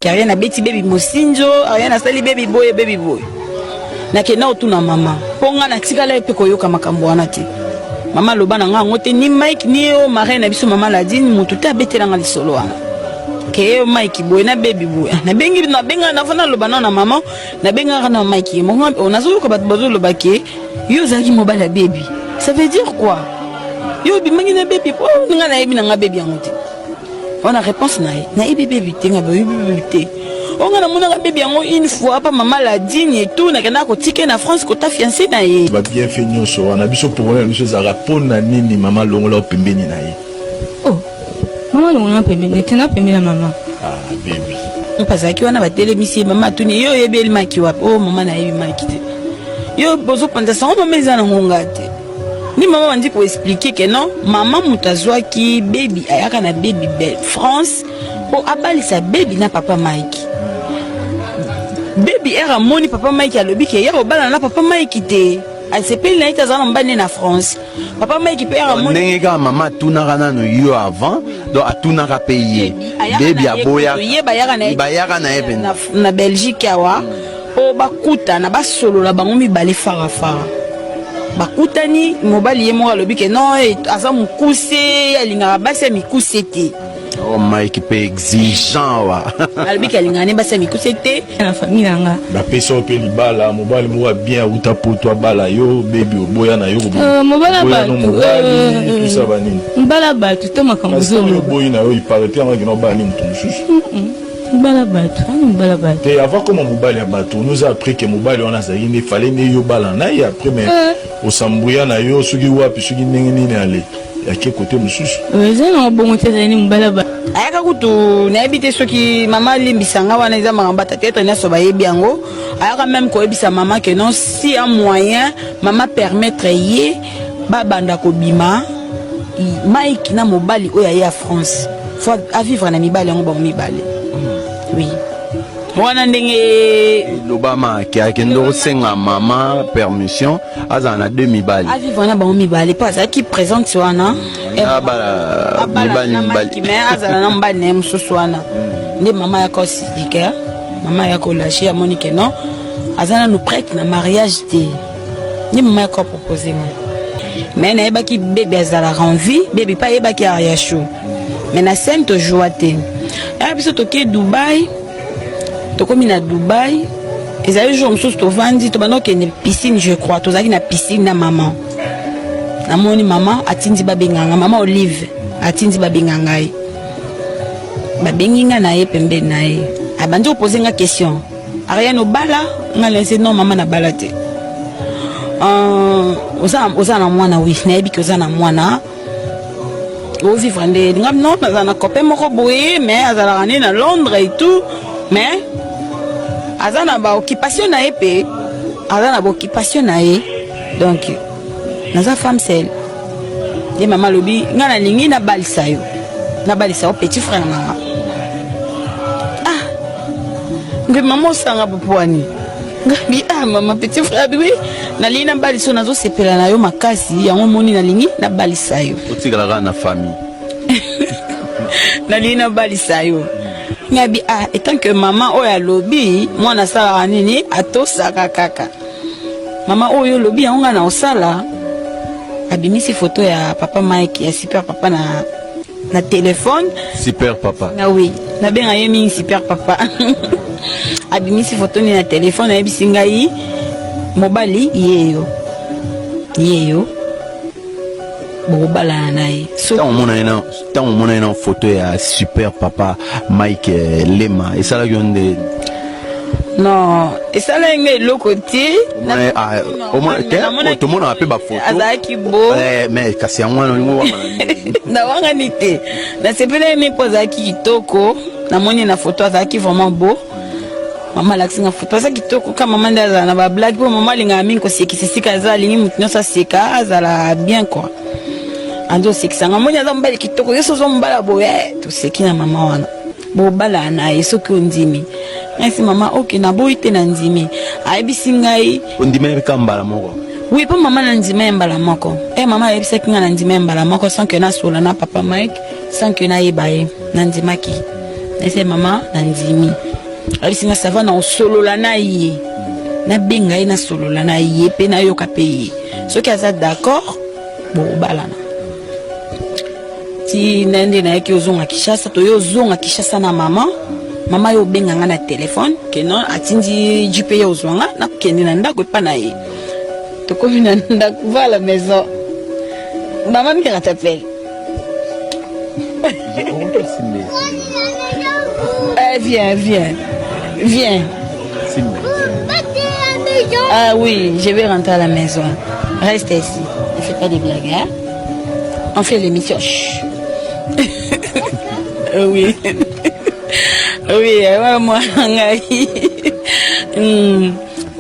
Ariane abeti bebi mosinzo, Ariane asali bebi boye, bebi boye. Nakenda kotuna mama mpo nga natikala ye mpe koyoka makambo wana te. Mama aloba na nga yango te, ni Mike ni yo marraine na biso mama Ladine, moto te abetela nga lisolo wana ke yo Mike boye na bebi boye. Nabengi, nabenga, nava naloba nao na mama, nabengaka na Mike ye moko, nazoyoka bato bazoloba ke yo ozalaki mobali ya bebi. Ça veut dire quoi? Yo obimaki na bebi po nga nayebi na nga bebi yango te. Wana réponse na ye, nayebi bebi te, nga bayebi bebi te. O nga namonaka bebi yango une fois pa mama Ladine et tout, nakendaka kotika ye na France kota fiancé na ye. Ba bienfait nyonso wana, biso problème na biso ezalaka mpo na nini mama longola yo pembeni na ye? Oh, mama longola pembeni te, na pembeni ya mama. Ah, baby. Mpe azalaki wana, batelemisi ye, mama atuni yo oyebi eli Maki wapi? Oh mama, nayebi Maki te. Yo bozopanza sango, mama eza na ngonga te. Ni mama bandi koexpliquer ke non, mama moto azwaki bebi, ayaka na bebi be France mpo abalisa bebi na papa Mike. Bebi ere amoni papa Mike, alobi ke ya kobalana na papa Mike te, asepeli na ye te, azala na mobali na France. Papa Mike mpe ere amoni ndenge kaka mama atunaka nano yo avant, donc atunaka mpe ye bebi aboyaka. Ye bayaka na ye, bayaka na ye mpenza na Belgique awa mpo bakutana, basolola bango mibale farafara. Bakutani, mobali ye moko alobi ke non, aza mokuse, alingaka basi ya mikuse te. Oh, Mike mpe exigeant wa. Alobi ke alingaka ne basi ya mikuse te. Na famille na nga. Bapesa yo mpe libala, mobali moko ya bien auta poto abala yo, bebi oboya na yo. Mobali ya oboya no bato, mobali tusa banini. Mobali ya bato to makambo kasi ntango ozoloba. oboyi na yo, ipare te yango akenda obala ni moto mosusu. Mobali ya bato ani, mobali ya bato. Te, avant koma mobali ya bato, on nous a appris que mobali wana azalaki nde fallait nde yo bala na ye après, mais osambuya na yo soki wapi, soki ndenge nini, ale yake kote mosusu. Eza nango bongo te, ezali ni mobali ya bato. Ayaka kutu, nayebi te soki mama alimbisa nga wana, eza makambo ata théâtre nyonso bayebi yango. Ayaka même koyebisa mama ke non, si ya moyen mama permettre ye babanda kobima Mike na mobali oyo aye ya France, faut avivre na mibali yango bango mibale. Oui, wana ndenge elobama ke akende kosenga mama permission azala na deux mibali. Avivre na bango mibale mpo azalaki présente wana. Abala abala mibali na mibali. Mike, mais azala na mobali na ye mosusu wana. Nde mama yaka osilike, mama yaka olâcher, amoni ke non, aza nanu prête na mariage te. Nde mama yaka propose nga, mais nayebaki bebi azalaka en vie, bebi mpe ayebaki Ariachou, mais na scène tojua te. Aya biso toke Dubai, tokomi na Dubai, ezali jour mosusu tovandi, tobanda kokende piscine, je crois tozalaki na piscine na mama. Namoni mama atindi babenga nga, mama Olive atindi babenga ngai. Babengi nga na ye pembeni na ye, abandi kopose nga question: "Ariane, obala?" Nga nase: "Non mama, nabala te." Oza na mwana?" "Oui, nayebi ke oza na mwana, ovivre nde?" Nga: "Non, naza na copain moko boye, mais azalaka nde na Londres et tout, mais aza na baoccupation na ye mpe aza na baoccupation na ye, donc naza femme seule." Ye mama alobi: "Nga nalingi nabalisa yo, nabalisa yo petit frère na nga." Ah, nge mama osanga popwani ngabi: "Ah mama, petit frère?" Abi: "Oui, nalingi nabalisa yo, nazosepela na yo makasi, yango omoni nalingi nabalisa yo." Otikala kaka na famille. "Nalingi nabalisa yo." Ngabi: "Ah, étant que mama oyo alobi, mwana asalaka nini? Atosaka kaka mama oyo olobi, yango ngai na osala." Abimisi foto ya papa Mike, ya super papa na telefone. Super papa. Ah oui, nabenga ye mingi super papa. Abimisi foto nini na telefone, ayebisi ngai: "Mobali yeyo, yeyo, bokobalana na ye." So Ntango omona ye na foto ya super papa Mike Lema, esalaki yo nde? Non, esalaki ngai eloko te. Ah, tomonaka mpe bafoto. Azalaki beau. Mais kasi yango wana olingo wangana? Nawangani te, nasepelaki mi mpo azalaki kitoko. Namoni na foto azalaki vraiment beau. Mama alakisi nga foto, aza kitoko ka mama nde azala na bablague, mpo mama alingaka mingi kosekisa esika aza, alingi motu nyonso aseka, azala bien quoi. Andi osekisa nga: "Moni, aza mobali kitoko, yo so oza mobala boye." Toseki na mama wana: "Bobalana na ye soki ondimi." Ngai: "Mama, ok, naboyi te, na ndimi." Ayebisi ngai. Ondimaki ka mbala moko? Oui, mpo mama, na ndima ye mbala moko. E mama ayebisaki ngai, na ndima ye mbala moko sans que nasola na papa Mike, sans que nayeba ye. Nandimaki, nase: "Mama, nandimi." Ayebisi nga ça va, na osolola na ye, nabenga ye, nasolola na ye mpe nayoka mpe ye, soki aza d'accord, bokobalana. Ti na nde nayaki ozonga Kinshasa, toye ozonga Kinshasa na mama. Mama ye obenga nga na telefone ke non, atindi jp ye ozwa nga, nakokende na ndako epa na ye. Tokomi na ndako, va à la maison, mama Mira t'appelle. Eh, viens, viens, viens. Ah oui, je vais rentrer à la maison. Reste ici. Ne fais pas des blagues, hein? On fait l'émission. Chut. Oui. Oui, ouais, moi, ngai.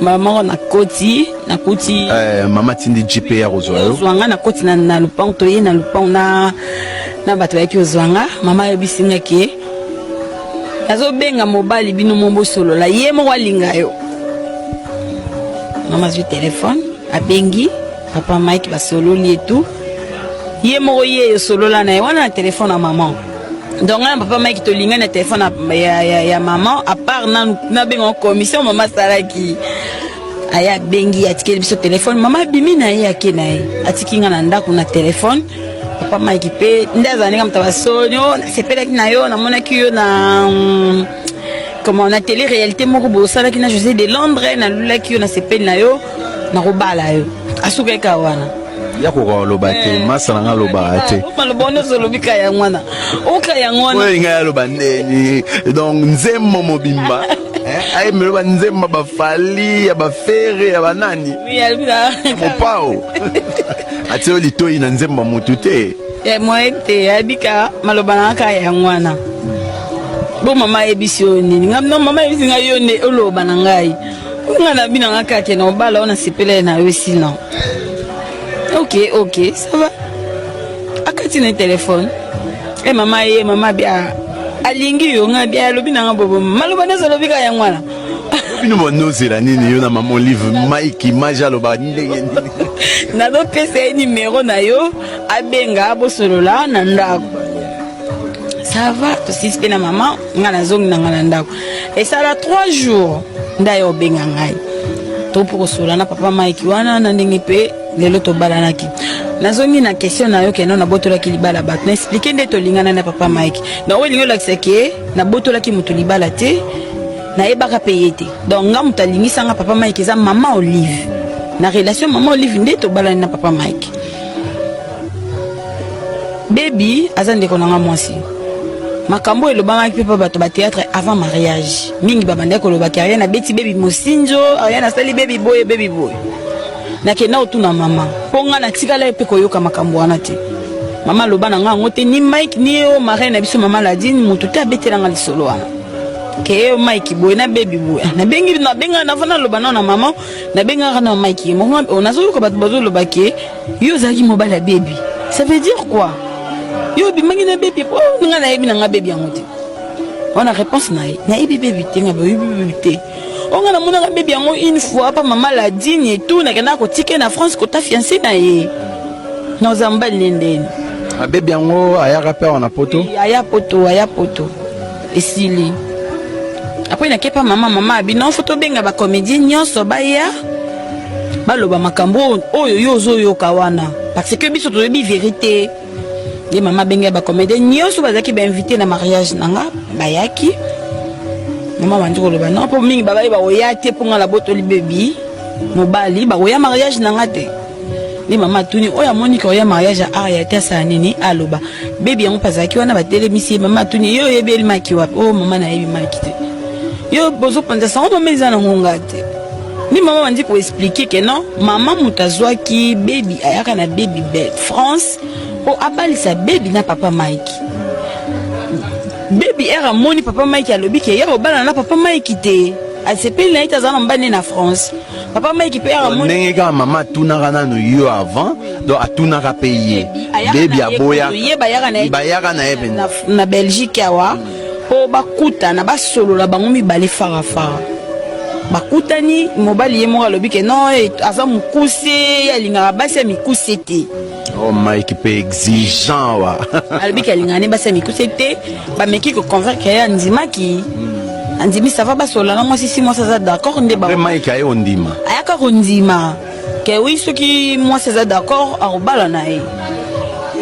Mama nakoti, nakuti. Mama tindi jp ya kozwa yo. Ozwa nga, nakoti na lupango, toye na lupango na bato bayaki ozwa nga. Mama ayebisi nga ke nazobenga mobali, bino mo bosolola, ye moko alinga yo. Mama azwi telefone, abengi papa Mike, basololi etu ye moko, ye osolola na ye wana na telefone ya mama. Donc ngai na papa Mike tolingani na telefone ya mama. À part nanu nabenga commission, mama asalaki aye, abengi, atikeli biso telefone. Mama abimi na ye, ake na ye, atiki nga na ndako na telefone. Papa Mike mpe nde azala ndenge moto basoni o nasepelaki na yo, namonaki yo na comment, na télé réalité moko boye osalaki na José de Londres, nalulaki yo, nasepeli na yo, nakobala yo. Asukaki kaka wana. Ya koka oloba te, masa na nga alobaka te. Maloba nyonso olobi ka yango wana, oka yango wana. Oyo ngai aloba ndeni? Donc nzembo mobimba ayemeli banzembo bafali ya bafere ya banani. Oui, alobi na mopao atie yo litoi na nzembo ya motu te. Moye te, ayebi ka maloba na kaka yango wana. Bo mama ayebisi yo nini? Nga no, mama ayebisi ngai yo nde oloba na ngai. Nga na bino nga kaka na obala oyo, nasepela na yo, sinon ok, ça va. Akati na telefone e mama ye, mama bia alingi yo, nga bia alobi nanga bobo, maloba nyonso alobi kaka yango wana. Bino bonozela nini, yo na mama Olive? Mike image alobaka ndenge nini? Nazopesa ye nimero na yo, abenga, bosolola na ndako. Ça va, tosisi mpe na mama. Nga nazongi na nga na ndako, esala 3 jours nde aye obenga ngai, to mpo kosolola na papa Mike wana na ndenge mpe lelo tobalanaki. Nazongi na question na yo keno nabotolaki libala bato, na expliquer nde tolingana na papa Mike. Donc oyo elingi olakisa ke nabotolaki moto libala te, nayebaka mpe ye te. Donc nga moto alingisanga papa Mike eza mama Olive. Na relation mama Olive nde tobalani na papa Mike. Bebi aza ndeko na nga mwasi. Makambo oyo elobamaki mpe mpo bato bathéâtre avant mariage mingi babandaki kolobaki Ariane abeti bebi mosinzo, Ariane asali bebi boye, bebi boye. Nakenda kotuna mama, mpo nga natikala ye mpe koyoka makambo wana te. Mama aloba na nga yango te, ni Mike ni yo marraine na biso mama Ladine, motu te abetelanga lisolo wana ke yo Mike boye na bebi boye. Nabengi, nabenga, navanda, naloba nao na mama, nabengaka na Mike ye moko, nazoyoka bato bazoloba ke yo ozalaki mobali ya bebi, ça veut dire quoi? Yo obimaki na bebi? Po nga nayebi na nga bebi yango te. Wana réponse na ye: nayebi bebi te. Nga boyebi bebi te. O nga namonaka bebi yango une fois pa mama Ladine et tout, nakendaka kotika na France kota fiancé na ye, naoza mobali ne ndeni. Abebi yango ayaka mpe awa na poto? Aya poto, aya poto, esili. Après nakepa mama, mama abi non, faut tobenga bacomédien nyonso baya baloba makambo oyo yo ozoyoka wana, parce que biso toyebi vérité. Ye mama abengai bacomédien nyonso bazalaki bainvité na mariage na nga, bayaki. Mama bandi koloba non, mpo mingi babayi bakoya te, mpo nga nabotoli bebi mobali, bakoya mariage na nga te. Nde mama atuni oyo amoni ke oya mariage ya art ya te, asala nini? Aloba. Bebi yango mpe azalaki wana, batelemisi ye. Mama atuni yo: oyebi eli maki wapi? Oyo mama, nayebi maki te. Yo bozopanza sango, mama, eza nango nga te. Nde mama bandi koexpliquer ke non, mama moto azwaki bebi, ayaka na bebi be France mpo abalisa bebi na papa Mike. Bebi ere amoni papa Mike, alobi ke ya kobalana na papa Mike te, asepeli na ye te, aza na mobali na France. Papa Mike mpe amoni. Ndenge kaka mama atunaka nano yo avant, donc atunaka mpe ye bebi, aboya. Ye bayaka na ye. Bayaka na ye mpenza. Na Belgique awa mpo bakutana, basolola bango mibale farafara. Bakutani, mobali ye moko alobi ke non, aza mokuse, ye alingaka basi ya mikuse te. Oh, Mike mpe exigeant wa. Alobi ke alingaka ne basi ya mikuse te. Bameki koconvaincre ye, andimaki. Andimi, ça va, basola na mwasi. Si mwasi aza d'accord nde Après Mike aye ondima. Ayaka kondima ke oui, soki mwasi aza d'accord, akobala na ye.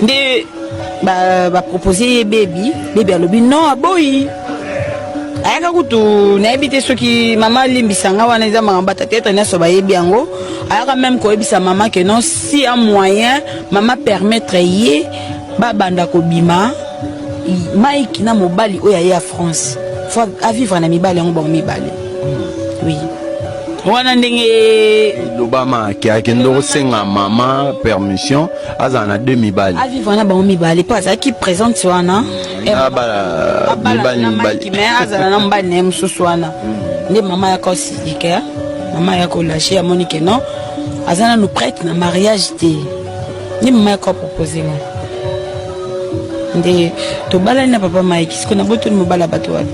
Nde bapropose ye bebi. Bebi alobi non, aboyi. Ayaka kutu, nayebi te soki mama alimbisanga wana, eza makambo ata nyonso bayebi yango. Ayaka même koyebisa mama ke non, si un moyen mama permettre ye babanda kobima, Mike na mobali oyo aye ya France, faut avivre na mibali yango bango mibale. Oui, wana ndenge Elobama ke akende kosenga mama permission azala na deux mibali. Avivre na bango mibale, mpo azalaki présente wana. Abala mibali mibali. Mais azala na mobali na ye mosusu wana. Nde mama yaka osilika, mama ya kolâcher, amoni ke non, aza nanu prête na mariage te. Nde mama yaka propose nga, nde tobalani na papa Mike. Siko nabotoli mobali ya bato wapi?